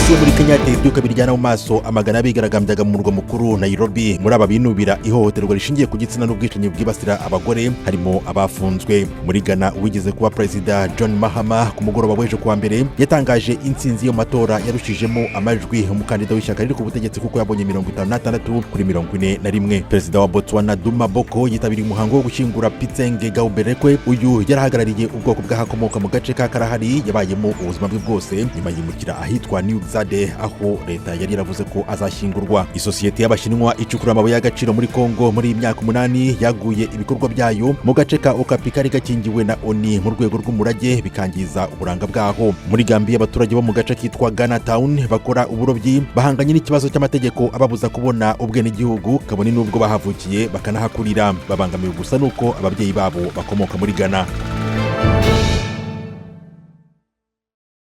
Polisi yo muri Kenya yateye ibyuka biryana mu maso amagana y'abigaragambyaga mu murwa mukuru Nairobi. Muri aba binubira ihohoterwa rishingiye ku gitsina n'ubwicanyi bwibasira abagore, harimo abafunzwe. Muri Ghana, uwigeze kuba Perezida John Mahama ku mugoroba w'ejo kuwa mbere yatangaje intsinzi yo matora yarushijemo amajwi umukandida w'ishyaka riri ku butegetsi, kuko yabonye 56 kuri 41. Perezida wa Botswana Duma Boko yitabiriye umuhango wo gushyingura Pitseng Gaoberekwe. Uyu yarahagarariye ubwoko bw'ahakomoka mu gace ka Kalahari yabayemo ubuzima bwe bwose, nyuma yimukira ahitwa New Xade, aho leta yari yaravuze ko azashyingurwa. Isosiyete y'Abashinwa icukura amabuye y'agaciro muri Kongo muri iyi myaka 8 yaguye ibikorwa byayo mu gace ka Okapi kari gakingiwe na ONU mu rwego rw'umurage, bikangiza uburanga bwaho. Muri Gambia, abaturage bo mu gace kitwa Ghana Town bakora uburobyi bahanganye n'ikibazo cy'amategeko ababuza kubona ubwenegihugu, kabone n'ubwo bahavukiye bakanahakurira. Babangamiwe gusa n'uko ababyeyi babo bakomoka muri Ghana.